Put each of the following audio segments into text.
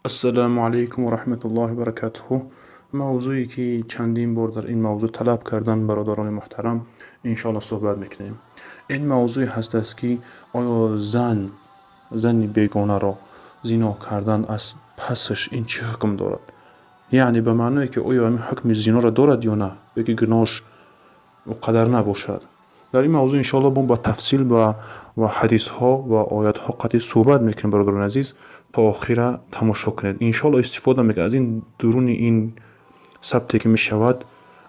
Ассалому алайкум ва раҳматуллоҳи ва баракатуҳу. Мавзӯе, ки чандин бор дар ин мавзӯъ талаб карданд бародарони муҳтарам, иншоалло суҳбат мекунем. Ин мавзӯе ҳастааст, ки оё зан зани бегонаро зино кардан аз пасаш ин чӣ ҳукм дорад, яъне ба маъное, ки оё ҳамин ҳукми зиноро дорад ё на, ё ки гуноҳш о қадар набошад. Дар ин мавзӯъ иншоалло мо ба тафсил ва ҳадисҳо ва оятҳо қатъӣ суҳбат мекунем. Бародарони азиз, то охира тамошо кунед, иншоалло истифода мекунед аз ин дуруни ин сабте, ки мешавад.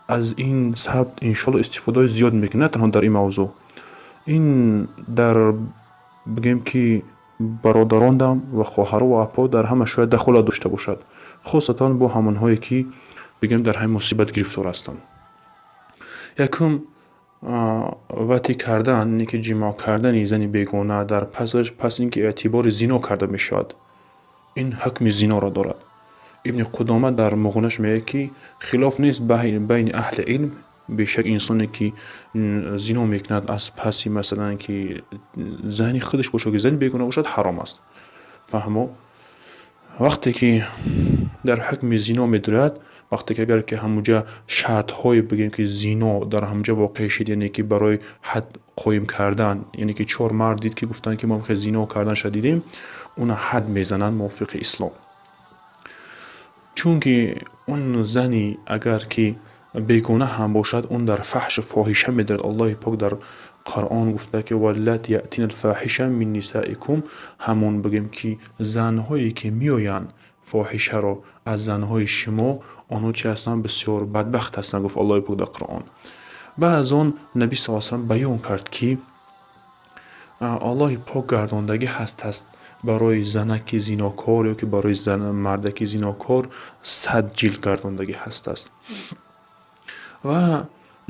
Аз ин сабт иншоалло истифодаҳои зиёд мекунед, на танҳо дар ин мавзӯъ, ин дар бигем, ки бародарондам ва хоҳару ва апо дар ҳама шояд дахолат дошта бошад, хосатан бо ҳамонҳое, ки бигем, дар ҳамин мусибат гирифтор ҳастанд. Якум, ватӣ кардан, яъне ки ҷимоъ кардани зани бегона дар пасаш, пас ин ки эътибори зино карда мешавад, ин ҳукми зиноро дорад. Ибни Қудома дар Муғнаш мегӯяд, ки хилоф нест байни аҳли илм, бешак инсоне, ки зино мекунад аз паси, масалан, ки зани худаш бошад, ки зани бегона бошад, ҳаром аст. Фаҳмо, вақте ки дар ҳукми зино медурад, вақте ки агар ки ҳамуҷа шартҳое, бигем, ки зино дар ҳамуҷа воқеъ шид, яъне ки барои ҳад қоим кардан, яъне ки чор мард дид, ки гуфтанд, ки мо зино карданша дидем, уна ҳад мезананд мувофиқи ислом. Чунки он зани агар ки бегона ҳам бошад, он дар фаҳшу фоҳиша медорад. Аллоҳи пок дар Қуръон гуфта, ки واللاتي يأتين الفاحشة من نسائكم. Ҳамон, бигем, ки занҳое, ки меоянд фоҳишаро аз занҳои шумо, онҳо чи ҳастанд? Бисёр бадбахт ҳастанд, гуфт Аллоҳи пок дар Қуръон. Баъд аз он Наби с салам баён кард, ки Аллоҳи пок гардондагӣ ҳаст барои занаки зинокор ё ки барои мардаки зинокор 100 ҷилд гардондагӣ ҳастааст. Ва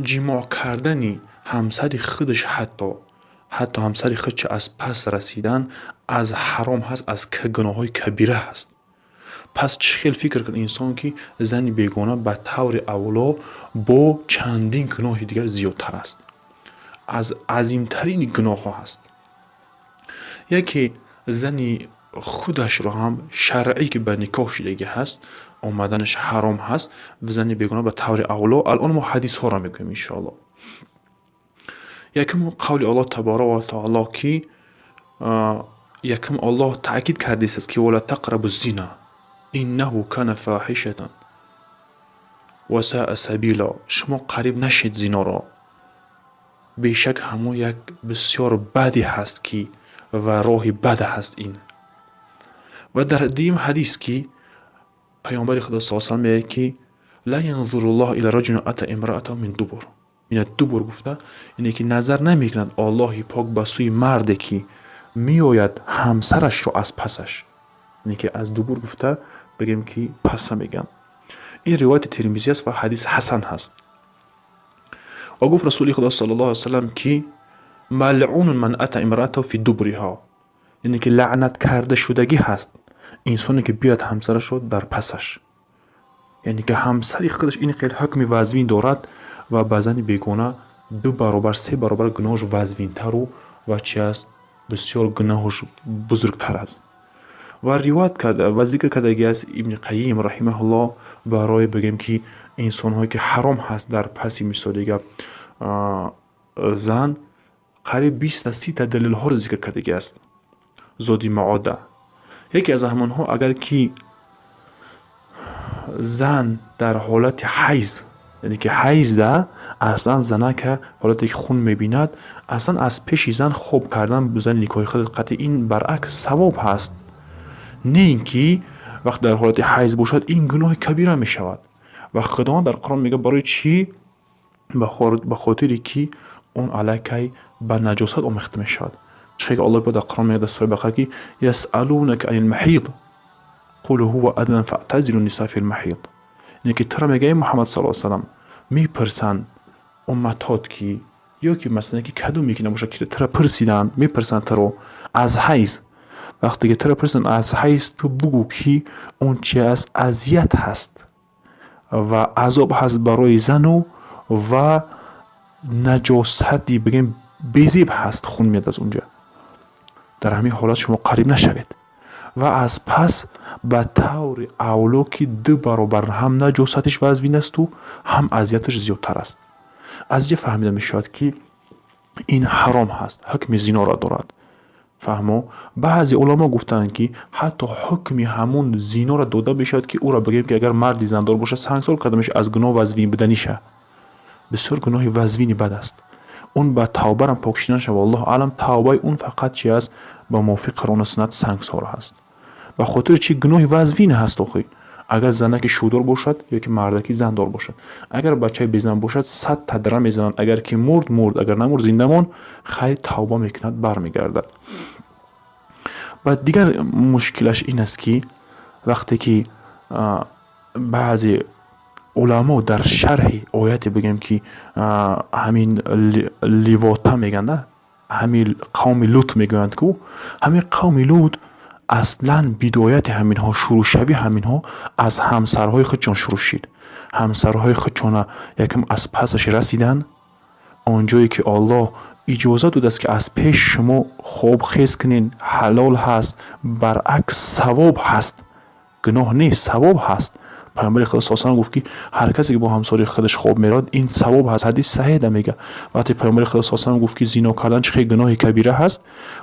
ҷимоъ кардани ҳамсари худаш, ҳатто ҳамсари худша аз пас расидан, аз ҳаром ҳаст, аз гуноҳҳои кабира ҳаст. Пас чӣ хел фикр кун инсон, ки зани бегона ба таври авло бо чандин гуноҳи дигар зиёдтар аст, аз азимтарини гуноҳҳо ҳаст. Яке зани худашро ҳам шаръӣ, ки ба никоҳ шидагӣ ҳаст, омаданаш ҳаром ҳаст, зани бегона ба таври авло. Алон мо ҳадисҳоро мегӯем, иншоалло. Якум, қавли Аллоҳ таборака ва таоло, ки якум Аллоҳ таъкид кардааст, ки ولا تقربوا الزنا إنه كان فاحشة وساء سبيلا. Шумо қариб нашед зиноро, бешак ҳамон як бисёр баде ҳаст, ки ва роҳи бад ҳаст ин. Ва дар дуюм ҳадис, ки Паёмбари Худо с салам мегӯяд, ки لا ينظر الله إلى رجل أتى امرأته من دبر، من الدبر гуфта, яъне ки назар намекунад Аллоҳи пок ба сӯи марде, ки меояд ҳамсарашро аз пасаш, яъне ки аз дубур гуфта, бигем, ки паса мегӯянд. Ин ривояти Термизӣ аст ва ҳадис ҳасан ҳаст. Ва гуфт Расули Худо صلى الله عليه وسلم, ки ملعون من أتى امرأته في دبرها, яъне ки лаънат карда шудагӣ ҳаст инсоне, ки биёяд ҳамсарашро дар пасаш, яъне ки ҳамсари худаш. Ин хел ҳукми вазвин дорад ва ба зани бегона ду баробар, се баробар гуноҳаш вазвинтару ва чи аст, бисёр гуноҳаш бузургтар аст. Ва ривоят карда ва зикр кардагӣ аст Ибни Қайим رحمه الله, барои, бигем, ки инсонҳое, ки ҳаром ҳаст дар паси, мисоли гап, зан, қариб 20-та, 30-та далелҳоро зикр кардагӣ аст Зоди Маода. Яке аз ҳамонҳо, агар ки зан дар ҳолати ҳайз, яъне ки ҳайзда аслан занака ҳолате ки хун мебинад, аслан аз пеши зан хоб кардан, зани никоҳи худ қатъи, ин баръакс савоб ҳаст. Не ин ки вақте дар ҳолати ҳайз бошад, ин гуноҳи кабира мешавад. Ва Худованд дар Қуръон мегӯяд, барои чӣ? Ба хотире ки он аллакай ба наҷосат омехта мешавад. Чӣ ки Аллоҳ дар Қуръон мегӯяд, дар сураи Бақара, ки يسألونك عن المحيض قل هو أذى فاعتزلوا النساء في المحيض. Яъне ки туро, мегӯяд, эй Муҳаммад صلى الله وسلم, мепурсанд умматҳот, ки ё ки масалан, ки кадоме ки набошад, ки туро пурсиданд, мепурсанд туро аз ҳайз. Вақте ки туро пурсанд аз ҳайз, ту бугӯ, ки он чи аст, азият ҳаст ва азоб ҳаст барои зану ва наҷосати, бигем, безеб ҳаст, хун меяд аз унҷа. Дар ҳамин ҳолат шумо қариб нашавед. Ва аз пас ба таври авло, ки ду баробар ҳам наҷосатиш вазвин асту, ҳам азияташ зиёдтар аст. Аз инҷа фаҳмида мешавад, ки ин ҳаром ҳаст, ҳукми зиноро дорад. Фаҳмо, баъзе уламо гуфтанд, ки ҳатто ҳукми ҳамун зиноро дода мешавад, ки ӯро бигӯем, ки агар марди зандор бошад, сангсор карда мешавад аз гуноҳ вазвин буданиша. Бисёр гуноҳи вазвини бад аст. Он ба тавбарам пок шидан шава, аллоҳу аълам. Тавбаи он фақат чи аст? Ба мувофиқи Қуръону суннат сангсор ҳаст. Ба хотири чи? Гуноҳи вазвин ҳаст. Охи, агар занаки шудор бошад ё ки мардаки зандор бошад, агар бачаи безан бошад, 100 тадра мезананд. Агар ки мурд, мурд, агар намурд, зинда монд, хайр, тавба мекунад, бармегардад. Ва дигар мушкилаш ин аст, ки вақте ки баъзе уламо дар шарҳи ояте, бигӯем, ки ҳамин ливота мегӯянд, ҳамин қавми Лут мегӯянд, ку ҳамин қавми Лут аслан бидояти ҳаминҳо, шурӯъшавии ҳаминҳо аз ҳамсарҳои худшон шурӯъ шид. Ҳамсарҳои худшона якм аз пасаш расиданд. Он ҷое ки Оллоҳ иҷоза додааст, ки аз пеш шумо хоб хез кунед, ҳалол ҳаст, баръакс, савоб ҳаст, гуноҳ нест, савоб ҳаст. Паёмбари Худо с салам гуфт, ки ҳар касе ки бо ҳамсари худаш хоб меравад, ин савоб ҳаст. Ҳадис саҳеҳ мега. Вақте паёмбари Худо с салам гуфт, ки зино кардан чӣ хел гуноҳи кабира ҳаст,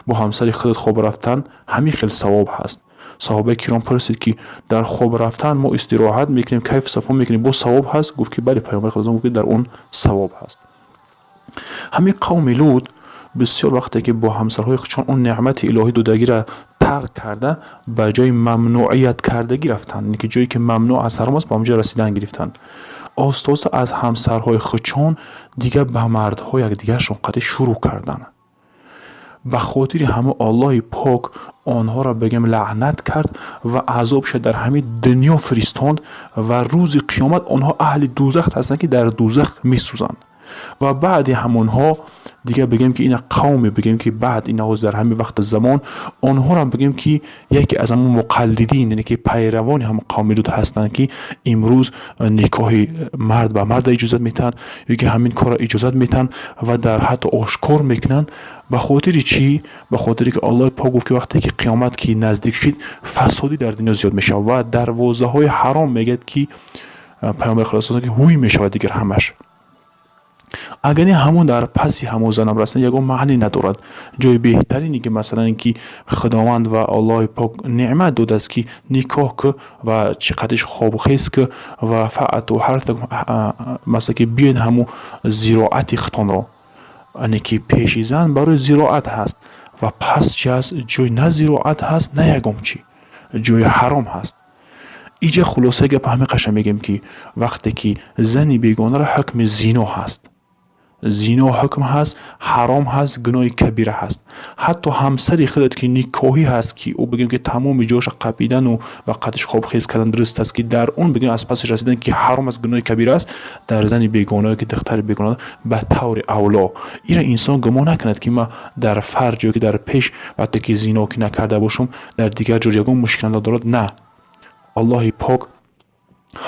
бо ҳамсари худат хоб рафтан ҳамин хел савоб ҳаст. Саҳобаи киром пурсид, ки дар хоб рафтан мо истироҳат мекунем, кайфу сафо мекунем, боз савоб ҳаст? Гуфт, ки бале. Паёмбари Худо гуфт, ки дар он савоб ҳаст. Ҳамин қавми Лут бисёр вақте ки бо ҳамсарҳои худшон он неъмати илоҳӣ додагиро тарк карда, ба ҷои мамнуъият кардагӣ рафтанд, ки ҷое ки мамнӯъ аз ҳаром аст, ба онҷо расидан гирифтанд. Оста оста аз ҳамсарҳои худшон дигар ба мардҳо якдигаршон қатъи шурӯъ карданд. Ба хотири ҳамо Аллоҳи пок онҳоро, бигем, лаънат кард ва азобша дар ҳамин дунё фиристонд ва рӯзи қиёмат онҳо аҳли дӯзах ҳастанд, ки дар дӯзах месӯзанд. Ва баъди ҳамонҳо дигар, бигем, ки ина қавме, бигем, ки баъд ин ҳоз дар ҳамин вақти замон онҳоро, бигем, ки яке аз ҳамон муқаллидин, яъне ки пайравони ҳамон қавми Лут ҳастанд, ки имрӯз никоҳи мард ба марда иҷозат метаҳанд ё ки ҳамин корро иҷозат метаҳанд ва дар ҳатто ошкор мекунанд. Ба хотири чӣ? Ба хотире ки Аллоҳи пок гуфт, ки вақте ки қиёмат ки наздик шид, фасодӣ дар дунё зиёд мешавад ва дарвозаҳои ҳаром, мегӯяд, ки паёмбари Худо, ки ҳуй мешавад дигар ҳамаш. Агар не, ҳамон дар паси ҳамон занам расидан ягон маъне надорад. Ҷои беҳтарине, ки масалан, ки Худованд ва Аллоҳи пок неъмат додааст, ки никоҳ ку ва чӣ қадриш хобхез ку ва فأتوا حرثكم, масалан, ки биёед ҳамун зироати худтонро, яъне ки пеши зан барои зироат ҳаст ва пас чи ҳаст? Ҷои на зироат ҳаст, на ягон чӣ, ҷои ҳаром ҳаст. Иҷа хулосаи гап ҳамин қаша мегӯем, ки вақте ки зани бегонаро ҳукми зино ҳаст, зино ҳукм ҳаст, ҳаром ҳаст, гуноҳи кабира ҳаст. Ҳатто ҳамсари худат, ки никоҳӣ ҳаст, ки ӯ, бигӯем, ки тамоми ҷоша қапидану ва қадш хобхез кардан дуруст аст, ки дар он, бигӯем, аз пасаш расидан, ки ҳаром аст, гуноҳи кабира аст, дар зани бегона, ки духтари бегона, ба таври авло. Ира инсон гумон накунад, ки ман дар фарҷ ё ки дар пеш вақте ки зино ки накарда бошам, дар дигар ҷо ягон мушкил надорад. На, Аллоҳи пок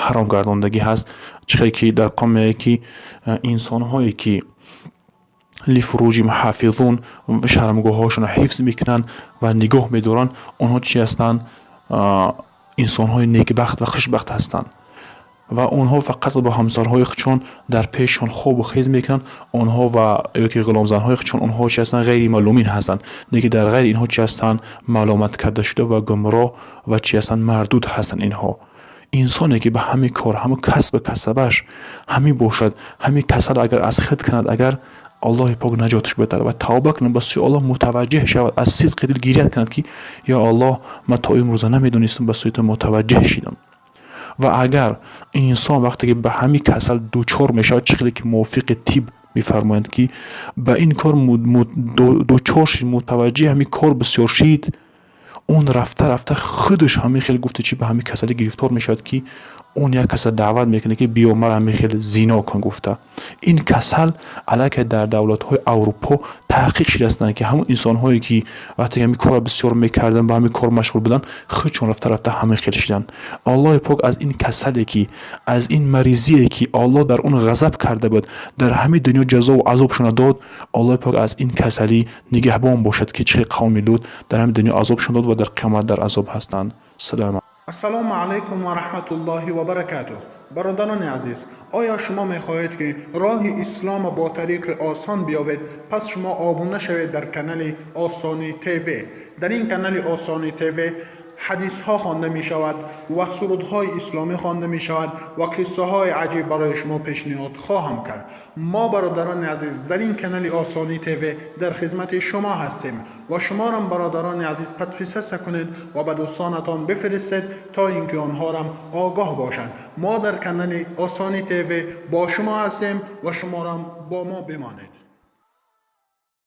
ҳаром гардондагӣ ҳаст. Чӣ хел ки дар Қуръон мегӯяд, ки инсонҳое ки لفروجهم حافظون, шармгоҳҳошонро ҳифз мекунанд ва нигоҳ медоранд, онҳо чӣ ҳастанд? Инсонҳои некбахт ва хушбахт ҳастанд. Ва онҳо фақат бо ҳамсарҳои худшон дар пешшон хобу хез мекунанд онҳо ва ё ки ғуломзанҳои худшон, онҳо чи ҳастанд? Ғайри малумин ҳастанд. Лекин дар ғайри инҳо чи ҳастанд? Маломат карда шуда ва гумроҳ ва чи ҳастанд? Мардуд ҳастанд инҳо. Инсоне ки ба ҳамин кор, ҳамин касбу касабаш ҳамин бошад, ҳамин касал агар аз худ кунад, агар Аллоҳи пок наҷоташ бидиҳад ва тавба кунад, ба сӯи Аллоҳ мутаваҷҷеҳ шавад, аз сидқи дил гирят кунад, ки ё Аллоҳ, ман то имрӯза намедонистам, ба сӯи ту мутаваҷҷеҳ шидам. Ва агар инсон вақте ки ба ҳамин касал дучор мешавад, чӣ хеле ки мувофиқи тиб мефармоянд, ки ба ин кор дучор шид, мутаваҷҷеҳ ҳамин кор бисёр шид, он рафта рафта худаш ҳамин хел гуфта чи ба ҳамин касалӣ гирифтор мешавад, ки Он як каса даъват мекунад, ки биё, мара ҳамин хел зино кун гуфта. Ин касал аллакай дар давлатҳои Аврупо таҳқиқ шидаастанд, ки ҳамон инсонҳое, ки вақте ҳамин корро бисёр мекарданд, ба ҳамин кор машғул буданд, худшон рафта рафта ҳамин хел шиданд. Аллоҳи пок аз ин касале, ки аз ин маризие, ки Аллоҳ дар он ғазаб карда буд, дар ҳамин дунё ҷазову азобшона дод. Аллоҳи пок аз ин касалӣ нигаҳбон бошад, ки чӣ қавми Лут дар ҳамин дунё азобшон дод ва дар қиёмат дар азоб ҳастанд. Салом. Ассалому алайкум ва раҳматуллоҳи ва баракатуҳ. Бародарони азиз, оё шумо мехоҳед, ки роҳи исломро бо тариқи осон биёбед? Пас шумо обуна шавед дар канали Осонӣ ТВ. Дар ин канали Осонӣ ТВ ҳадисҳо хонда мешавад ва сурудҳои исломӣ хонда мешавад ва қиссаҳои аҷиб барои шумо пешниҳод хоҳам кард. Мо, бародарони азиз, дар ин канали Осонӣ ТВ дар хизмати шумо ҳастем ва шуморам, бародарони азиз, подписаться кунед ва ба дӯстонатон бифиристед, то ин ки онҳорам огоҳ бошанд. Мо дар канали Осонӣ ТВ бо шумо ҳастем ва шуморам бо мо бимонед.